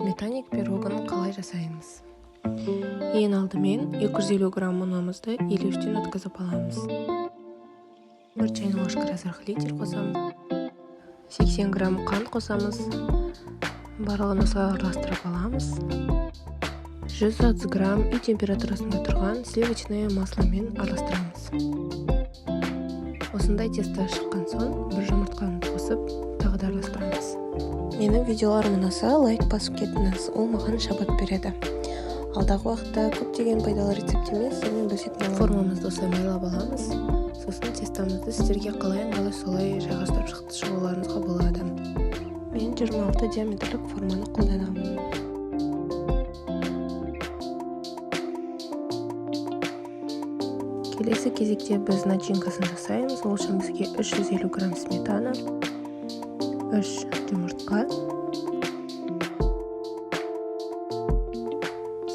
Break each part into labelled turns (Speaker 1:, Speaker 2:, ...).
Speaker 1: Сметанник пирогын қалай жасаймыз? Ең алдымен 250 грамм ұнымызды елеуіштен өткізіп аламыз. 1 чайный ложка разрыхлитель қосамыз, 80 грамм қант қосамыз. Барлығын осылай араластырып аламыз. 130 грамм үй температурасында тұрған сливочное масломен араластырамыз. Осындай тесто шыққан соң, бір жұмыртқаны қосып, тағы да араластырамыз. Менің видеоларым ұнаса, лайк басып кетіңіз, ол маған шабыт береді. Алдағы уақытта көптеген пайдалы рецепттермен сіздермен бөлісетін боламын. Формамызды осылай майлап аламыз. Сосын тестомызды сіздерге қалай ыңғайлы, солай жайғастырып шығуларыңызға болады. Мен 26 диаметрлік форманы қолданамын. Келесі кезекте біз начинкасын жасаймыз. Ол үшін бізге 350 грамм сметана, 3 жұмыртқа,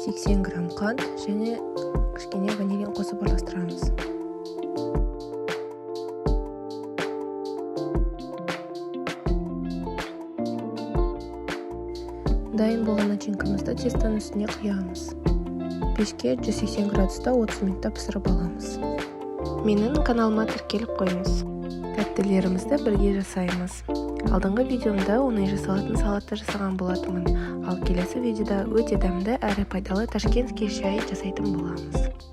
Speaker 1: 80 грамм қант және кішкене ванилин қосып араластырамыз. Дайын болған начинкамызды тестоның үстіне құямыз. Пешке 180 градуста 30 минутта пісіріп аламыз. Менің каналыма тіркеліп қойыңыз. Тәттілерімізді бірге жасаймыз. Алдыңғы видеомда оңай жасалатын салатты жасаған болатынмын. Ал келесі видеода өте дәмді әрі пайдалы ташкентский шай жасайтын боламыз.